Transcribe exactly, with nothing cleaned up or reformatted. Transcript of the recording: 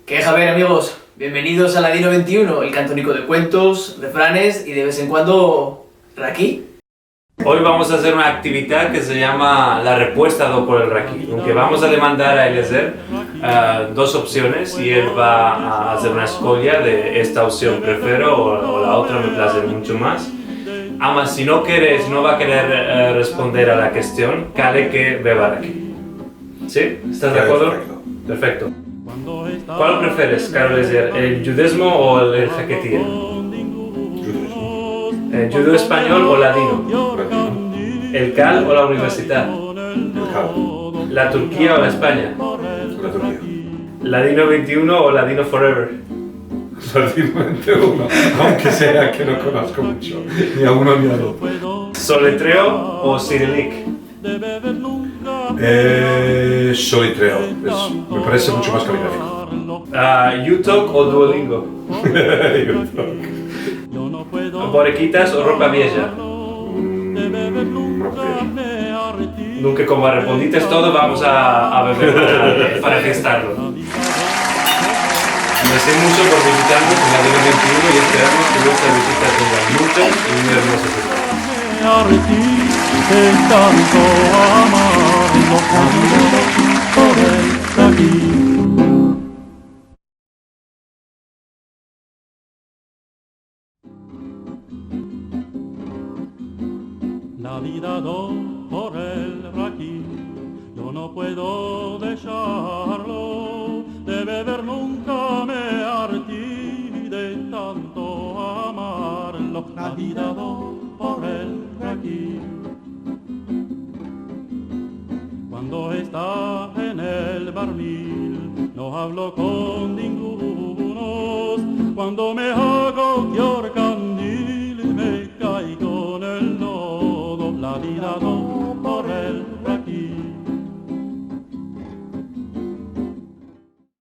Ke haber, amigos? Bienvenidos a Ladino vente i uno, el kantoniko de kuentos, refranes i de vez en kuando raki. Oy vamos a azer una aktividad ke se yama la repuesta do por el raki. Aunke vamos a demandar a Eliezer, eh, dos opsiones i el va a azer una eskolia de esta opsion prefero o, o la otra me plaze muncho mas. Ama, si no kere, si no va a kerer, eh, responder a la kestion, kale ke beva raki. Si? Estas de akuerdo? Perfekto. Perfekto. Kual preferes, karo Eliezer, el djudezmo o el, el haketia? Djudezmo. El djudeo-espanyol o ladino? Ladino. El kal o la universidad? El kal. La Turkia o la Espanya? La Turkia. Ladino vente i uno o Ladino forever? Ladino vente i uno, aunke sea ke no konosko muncho, ni a uno ni a dos. Soletreo o sirilik? Eh, soletreo. Es, me parese muncho mas kaligrafiko. Ah, Yutok o Duolingo? Yutok. Borekitas o ropa vieja? Mm, ropa vieja. Nunka, komo respondites todo, vamos a, a bever para, para fiestarlo. Mersi muncho por vizitarmos en Ladino vente i uno i esperamos ke vuestras vizitas vengan munchas i muy ermozas. La vida do por el raki, yo no puedo desharlo, de bever nunka me arti de tanto amarlo. La vida do por el raki. Kuando esta en el barmil, no avlo kon ningunos. Kuando me ago kior